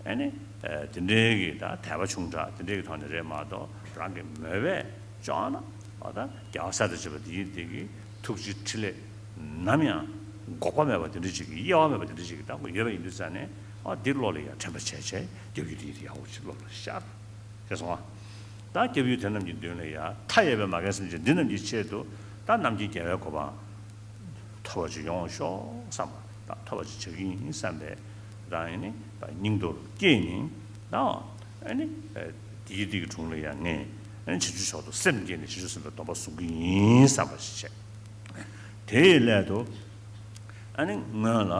ཨ་ནི་དེ་འདྲའི་གི་ད་དད་པ་ཆུང་དྲགས་དེ་འདྲའི་གི་ཐོག་ནས་རེད་མ་གཏོགས་རང་གི་མོས་པས་ཅོག་ན་ཨ་ད་རྒྱལ་བ་སྲས་དང་བཅས་པ་དེ་ཡིན་དེ་གི་ཐུགས་རྗེ་ཕྲིན་ལས་ནམ་ཡང་འགོག་པ་མེད་པ་དེ་འདྲ་ཅིག་གི་གཡེལ་བ་མེད་པ་དེ་འདྲ་ཅིག་གི་ད་ཁོ་ཡོད་པ་ཡིན་དུས་ཙང་ནས་ཨ་འདི་བློ་ལ་ཡང་དྲན་པ་བྱས་བྱས་སྐྱབས་ཡུལ་དེ་ཡིན་དེ་ཡག་པོ་ཅིག་བློ་ལ་ཤར། ཞེས་གསུངས་པ། ད་སྐྱབས་ཡུལ་དེ་རྣམས་ཀྱི་མདུན་ལ་ཡ། མཐའ་ཡས་པའི་མ་རྒན་སེམས་ཅན་འདི་རྣམས་ཀྱི་ཆེད་དུ་ད་རྣམ་མཁྱེན་རྒྱལ་བའི་གོ་འཕང་ཐོབ་པ་ཅིག་ཡོང་ཤོག་བསམ་པ་ད་ཐོབ་པ་ཅིག་བྱ་གི་ཡིན་བསམ་པའི་ད་ཡིན་ནི་ད་སྙིང་སྟོབས་སྐྱེས་ནི་ད་ཨ་ནི་དེའི་དེ་གི་དྲུང་ལ་ཡ་ངས་ཨ་ནི་བྱང་ཆུབ་མཆོག་ཏུ་སེམས་བསྐྱེད་ནས་བྱང་ཆུབ་སེམས་དཔའི་སྡོམ་པ་བཟུང་གི་ཡིན་བསམ་པ་ཞིག་བྱས། དེའི་སླད་དུ། ཨ་ནི་སྔོན་ལ་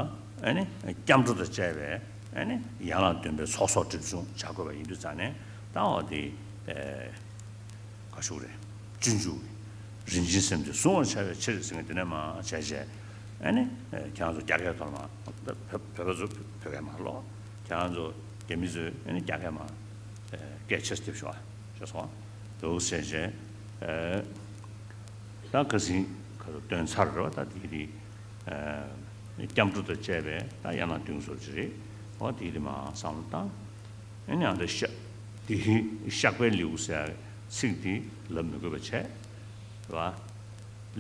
ཨ་ནི་སྐྱབས་འགྲོ་དང་བཅས་པའི་ཨ་ནི་ཡན་ལག་བདུན་པའི་ཚོགས་གསོག་སྒྲིབ་སྦྱོང་བྱ་དགོས་པ་ཡིན་དུས་ཙང་ནས་ད་འོ་དེ་ཨེ་ག་ཞུ་རེད། སྤྱོད་འཇུག་གི་རིན་ཆེན་སེམས་དེ་བཟུང་བར་བྱ་བའི་ཕྱིར་ཟེར་མཁན་དེ་ནས་མར་བྱས་བྱས་ཨ་ནི་ཁྱེད་རང་ཚོ་རྒྱ་སྐད་ཐོག་མར་བོད་པ་ཚོ་བོད་སྐད་མར་ཀློག་ཁྱེད་རང་ཚོ་རྒྱ་མི་ཚོས་ཨ་ནི་རྒྱ་སྐད་མར་སྐད་ཆ་རྒྱབ་ཤོག་ཨ་ཅེས་སོང་འདུག་བྱས་བྱས་ཨེ། ད་ཁ་སང་ཁ་སང་སྟོན་ཚར་རེད་བ། ད་དེ་དེ་སྐྱབས་འགྲོ་དང་བཅས་པའི་ད་ཡན་ལག་བདུན་སོགས་ཅིག་རེད་བ། དེ་དེ་མར་བསམ་བློ་བཏང་། ཨ་ནི་ཨ་ད་ཤ་དེ་བཤགས་པའི་ལེའུ་ཟེར་ཚིག་དེ་ལབ་མི་དགོས་པ་བྱས་རེད་བ།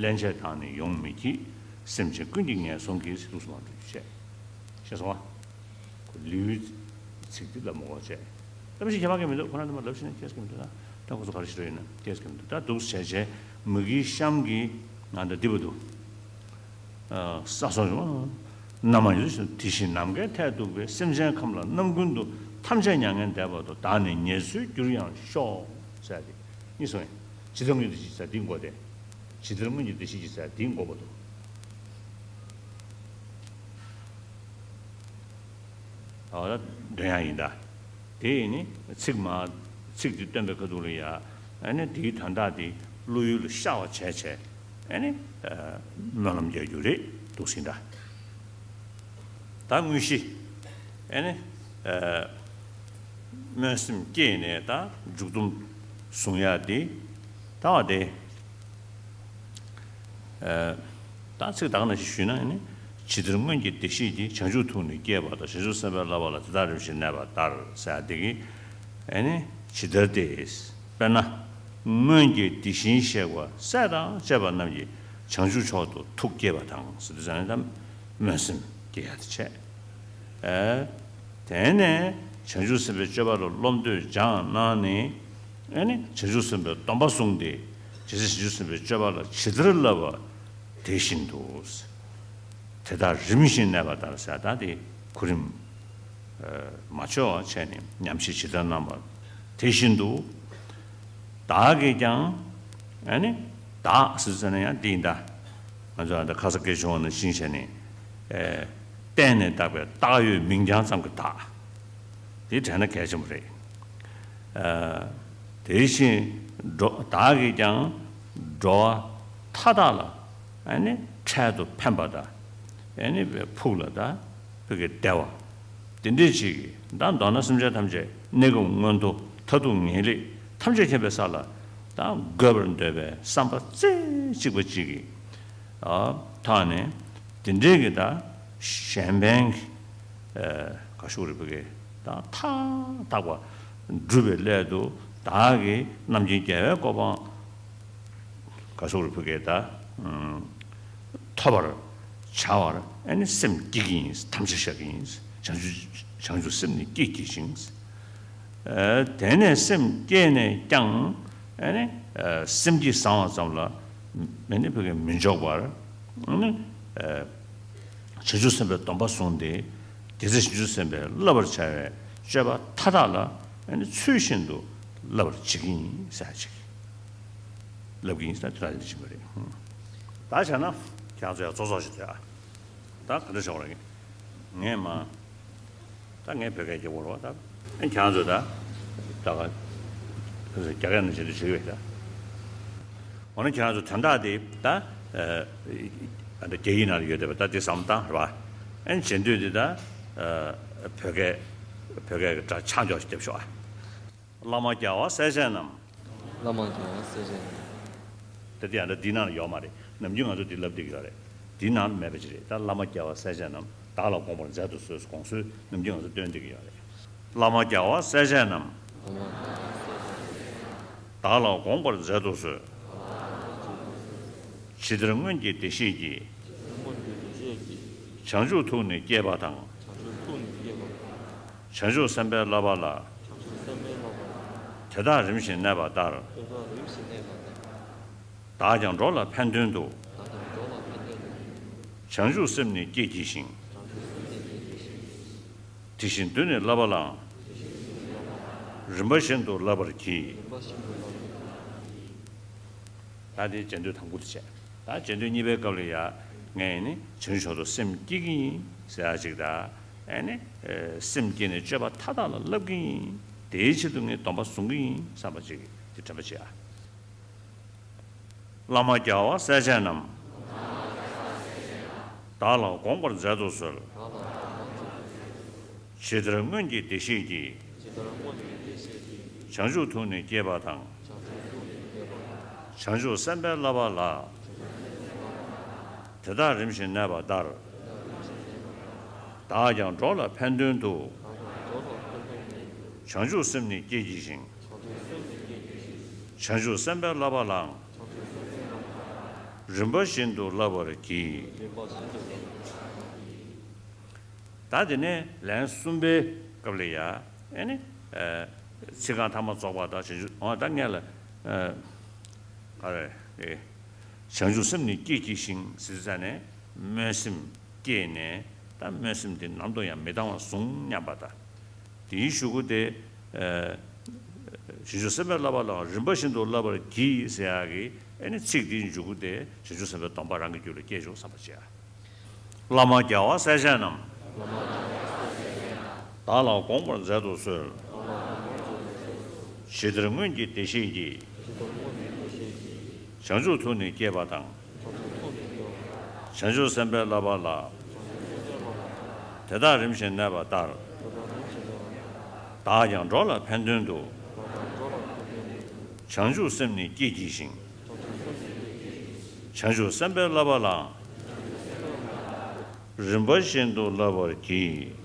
སླན་ཆད་བཏང་ནས་ཡོང་མི་བགྱིད། སེམས་ཅན་ཀུན་གྱི་ངན་སོང་གིས་ཟེར་དུས་སུ་མ་འགྲོ་རྒྱུ་བྱས། ཤེས་སོང་ང་། ལེའུའི་ཚིག་འདི་ལབ་མ་དགོས་བྱས། ད་མི་ཞིག་ཁྱད་པར་གང་ཡང་མི་འདུག་ཁོ་རང་འདི་མ་ལབ་ཤེས་ན་སྐྱེས་ཀྱི་མི་འདུག་ད་ད་ཁོ་ཚོ་ག་རེ་ཞིག་རེད་ཡིན་ན་སྐྱེས་ཀྱི་མི་འདུག་ད་འདུག་བྱས་བྱས་མུ་གེའི་གཤམ་གྱི་ང་ད་འདི་བ་འདུག་ས་སོགས་ཡོང་རྣམ་མང་ཡོད་དེ་བཞིན་ནམ་མཁའི་མཐས་གཏུགས་པའི་སེམས་ཅན་ཁམས་ལ་རྣམ་ཀུན་ཏུ་ཐམས་ཅད་མྱ་ངན་འདས་པར་དུ་བདག་ནི་ཉེར་འཚོའི་རྒྱུར་ཡང་ཤོག་ཟེར་ཏེ་གཉིས་སོང་ཡིན། ཇི་ལྟར་སྔོན་གྱི་བདེ་སྐྱིད་ཟེར་འདི་འགོ་སྟེ། ཇི་ལྟར་སྔོན་གྱི་བདེ་སྐྱིད་ཀྱི་ཟེར་འདི་འགོ་བ་འདུག་ཨ་འདོན་ཡག་ཡིན་ད། དེ་ཡིན་ནི་ཚིག་མ་ཚིག་འདི་སྟོན་པའི་ཁ་ཐུག་ལ་ཡ། ཨ་ནི་དེའི་དོན་དག་དེ་བློ་ཡུལ་ལ་ཤར་བ་བྱས་བྱས་ཨ་ནི་སྨོན་ལམ་རྒྱག་རྒྱུ་རེད་འདུག་ཟིན་ད། ད་དངོས་གཞི་ཨ་ནི་སྨོན་སེམས་བསྐྱེད་ནས་ད་མཇུག་སྡོམ་བཟུང་ཡག་དེ་ད་བ་དེ། ད་ཚིག་ད་ག་ནང་བཞིན་ཞུས་ན་ནི། ཇི་ལྟར་སྔོན་གྱི་བདེ་གཤེགས་ཀྱིས། བྱང་ཆུབ་ཐུགས་ནི་བསྐྱེད་པ་དང་། བྱང་ཆུབ་སེམས་དཔའི་བསླབ་པ་ལ། དེ་དག་རིམ་བཞིན་གནས་པ་ལྟར་ཟེར་ཡ་དེ་གི་ཨ་ནི་ཇི་ལྟར་ཏེ། དཔེར་ན་སྔོན་གྱི་དེ་བཞིན་གཤེགས་པ་སྲས་དང་བཅས་པ་རྣམས་ཀྱིས་བྱང་ཆུབ་མཆོག་ཏུ་ཐུགས་བསྐྱེད་པ་དང་ཟེར་དུས་ཙང་ནས་ད་སྨོན་སེམས་བསྐྱེད་ཡ་དེ་བྱས། དེ་ནས་ བྱང་ཆུབ་སེམས་དཔའི་སྤྱོད་པ་ལ་བློ་འདོད་སྦྱངས་གནང་ནས། ཨ་ནི་བྱང་ཆུབ་སེམས་དཔའི་སྡོམ་པ་བཟུང་སྟེ། རྗེ་བཙུན་བྱང་ཆུབ་སེམས་དཔའི་སྤྱོད་པ་ལ་ཇི་ལྟར་བསླབ་པ་དེ་བཞིན་དུ། དེ་དག་རིམ་བཞིན་གནས་པ་ལྟར་ཟེར། ད་དེ་གོ་རིམ་མ་འཆོལ་བ་བྱས་ནས་ཉམས་བཞེས་ཇི་ལྟར་གནང་བ་དེ་བཞིན་དུ། བདག་གིས་ཀྱང་། ཨ་ནི་བདག་ཟེར་ཟེར་ན་ཡང་འདི་ཡིན་ད། ང་ཚོ་ཨ་ད་ཁ་སང་སྐད་བྱུང་བ་ནང་བཞིན་བྱས་ནས། ཨེ། བརྟེན་ནས་བཏགས་པའི་བཏགས་ཡོད་མིང་རྐྱང་ཙམ་གྱི་བདག་དེ་དྲན་ན་གལ་ཆེན་པོ་རེད། ཨ། དེ་བཞིན་འགྲོ། བདག་གིས་ཀྱང་འགྲོ་བ་མཐའ་དག་ལ། ཨ་ནི་འཕྲལ་དུ་ཕན་པ་དང་། ཨ་ནི་ཕུགས་ལ་ད་ཕུགས་ཀྱི་བདེ་བ། དེ་འདྲའི་ཅིག་གིས་ད་མདོར་ན་སེམས་ཅན་ཐམས་ཅད་གནས་སྐབས་མངོན་མཐོ་མཐར་ཐུག་ངེས་ལེགས་ཐམས་ཅད་མཁྱེན་པའི་ས་ལ་ད་འགོད་པར་འདོད་པའི་བསམ་པ་རྩེ་གཅིག་པ་ཅིག་གིས། ཨ། ཐོག་ནས་དེ་འདྲའི་གི་ད་གཞན་ཕན་གྱི། ཨ། ག་ཞུ་རེད། ཕ་གི་ད་མཐའ་དག་པ་སྒྲུབ་པའི་སླད་དུ། བདག་གིས་རྣམ་མཁྱེན་རྒྱལ་བའི་གོ་འཕང་ག་ཞུ་རེད། ཕ་གི་ད་ཐོབ་པར་བྱ་བར། ཨ་ནི་སེམས་བསྐྱེད་ཀྱི་ཡིན། དམ་བཅའ་བཞག་གི་ཡིན། བྱང་ཆུབ་བྱང་ཆུབ་སེམས་ནི་བསྐྱེད་བགྱི་ཞིང་། ཨ། དེ་ནས་སེམས་བསྐྱེད་ནས་ཀྱང་། ཨ་ནི་སེམས་བསྐྱེད་བཟང་བ་ཙམ་ལ། ཨ་ནི་ཕ་གི་མི་འཇོག་པར། ཨ་ནི་བྱང་ཆུབ་སེམས་དཔའི་སྡོམ་པ་བཟུང་སྟེ། རྗེ་བཙུན་བྱང་ཆུབ་སེམས་དཔའི་བསླབ་པར་བྱ་བའི་སྤྱོད་པ་མཐའ་དག་ལ། ཨ་ནི་ཚུལ་བཞིན་དུ་བསླབ་པར་བྱེད་ཀྱི་ཡིན་ཟེར་ཅིག་བསླབ་ཀྱི་ཡིན་ཟེར་དེ་ལྟར་ཡིན་ཟེར་བཞིན་པ་རེད། ད་བྱས་ན་ཁྱེད་རང་ཚོ་ཡང་ཙོག་ཙོག་ཞིག་ཐོས་ཨ། ད་ག་འདྲ་བྱ་བ་རེད། ངས་མ། ད་ངས་བོད་སྐད་རྒྱག་གི་ཡོད་རེད་བ། ད་ཨ་ཁྱེད་རང་ཚོས་ད་ད་ག་རྒྱ་སྐད་ནང་བྱེད་དུ་བྱེད་ཀྱི་ཡོད་ད། འོ་ན་ཁྱེད་རང་ཚོ་དོན་དག་དེ་ད། ཨ། ད་རྒྱ་ཡིག་ནང་ལ་ཡོད་བསྡད་པ་ད་དེ་བསམ་བློ་བཏང་རེད་བ། ཨ་ནི་བྱེད་འདོད་དེ་ད། ཨ། བོད་སྐད་བོད་སྐད་ཀྱི་སྒྲ་ཆག་འཇོག་ཞིག་རྒྱབ་ཤོག་ཨ། བླ་མ་རྒྱལ་བ་སྲས་བཅས་རྣམས། བླ་མ་རྒྱལ་བ་སྲས་བཅས་རྣམས། ད་དེ་ཡང་ད་འདི་ནང་ལ་ཡོད་མ་རེད། ནམ་རྒྱུན་ང་ཚོ་འདི་ལབ་བསྡད་ཀྱི་ཡོད་རེད། འདི་ནང་ལ་མེད་པ་ཅིག་རེད། ད་བླ་མ་རྒྱལ་བ་སྲས་བཅས་རྣམས། བདག་ལ་དགོངས་པར་མཛད་དུ་གསོལ། དགོངས་གསོལ་ནམ་རྒྱུན་ང་ཚོ་བཏོན་བསྡད་ཀྱི་ཡོད་རེད། བླ་མ་རྒྱལ་བ་སྲས་བཅས་རྣམས། བདག་ལ་དགོངས་པར་མཛད་དུ་གསོལ། ཇི་ལྟར་སྔོན་གྱི་བདེ་གཤེགས་ཀྱིས། བྱང་ཆུབ་ཐུགས་ནི་བསྐྱེད་པ་དང་། བྱང་ཆུབ་སེམས་དཔའི་བསླབ་པ་ལ། དེ་དག་རིམ་བཞིན་གནས་པ་ལྟར། བདག་ཀྱང་འགྲོ་ལ་ཕན་དོན་དུ། བྱང་ཆུབ་སེམས་ནི་བསྐྱེད་བགྱི་ཞིང་། དེ་བཞིན་དུ་ནི་བསླབ་པ་ལའང་། རིམ་པ་བཞིན་དུ་བསླབ་པར་བགྱི། ད་དེ་རྗེས་ཟློས་དང་པོ་དེ་བྱས། ད་རྗེས་ཟློས་གཉིས་པའི་སྐབས་ལ་ཡ། ངས་ནི་བྱང་ཆུབ་མཆོག་ཏུ་སེམས་བསྐྱེད་ཀྱི་ཡིན་ཟེར་ཡ་ཅིག་དང་། ཨ་ནི་སེམས་བསྐྱེད་ནས་སྤྱོད་པ་མཐའ་དག་ལ་བསླབ་ཀྱི་ཡིན། དེའི་ཆེད་དུ་ངས་སྡོམ་པ་བཟུང་གི་ཡིན་བསམ་པ་ཅིག་དེ་དྲན་པ་བྱེད་ཨ། བླ་མ་རྒྱལ་བ་སྲས་བཅས་རྣམས། བདག་ལ་དགོངས་པར་མཛད་དུ་གསོལ། ཇི་ལྟར་སྔོན་གྱི་བདེ་གཤེགས་ཀྱིས། བྱང་ཆུབ་ཐུགས་ནི་བསྐྱེད་པ་དང་། བྱང་ཆུབ་སེམས་དཔའི་བསླབ་པ་ལ། དེ་དག་རིམ་བཞིན་གནས་པ་ལྟར། བདག་ཀྱང་འགྲོ་ལ་ཕན་དོན་དུ། བྱང་ཆུབ་སེམས་ནི་བསྐྱེད་བགྱི་ཞིང་། བྱང་ཆུབ་སེམས་དཔའི་བསླབ་པ་ལའང་། རིམ་པ་བཞིན་དུ་བསླབ་པར་བགྱི། ད་དེ་ནས་ལན་གསུམ་པའི་སྐབས་ལ་ཡ། ཨ་ནི། ཨ། ཚིག་རྐང་ཐ་མ་རྫོགས་པ་དང་བྱང་ཆུབ། འོ་ད་སྔོན་ལ། ཨ། ག་རེ། ཨེ། བྱང་ཆུབ་སེམས་ནི་བསྐྱེད་བགྱི་ཞིང་ཟེར་ཙ་ནས། སྨོན་སེམས་བསྐྱེད་ནས། ད་སྨོན་སེམས་དེ་ནམ་དུ་ཡང་མི་གཏང་བར་བཟུང་སྙམ་པ་དང་། དེའི་གཞུག་གུ་དེ། ཨ། བྱང་ཆུབ་སེམས་དཔའི་བསླབ་པ་ལའང་རིམ་པ་བཞིན་དུ་བསླབ་པར་བགྱི་ཟེར་ཡག་གི། ཨ་ནི་ཚིག་དེའི་མཇུག་གུ་དེ་བྱང་ཆུབ་སེམས་དཔའི་སྡོམ་པ་རང་གི་རྒྱུད་ལ་སྐྱེས་བྱུང་བསམ་པར་བྱེད། བླ་མ་རྒྱལ་བ་སྲས་བཅས་རྣམས། བདག་ལ་དགོངས་པར་མཛད་དུ་གསོལ། ཇི་ལྟར་སྔོན་གྱི་བདེ་གཤེགས་ཀྱིས། བྱང་ཆུབ་ཐུགས་ནི་བསྐྱེད་པ་དང་། བྱང་ཆུབ་སེམས་དཔའི་བསླབ་པ་ལ། དེ་དག་རིམ་བཞིན་གནས་པ་ལྟར། བདག་ཀྱང་འགྲོ་ལ་ཕན་དོན་དུ། བྱང་ཆུབ་སེམས་ནི་བསྐྱེད་བགྱི་ཞིང་། བྱང་ཆུབ་སེམས་དཔའི་བསླབ་པ་ལའང་། རིམ་པ་བཞིན་དུ་བསླབ་པར་བགྱི།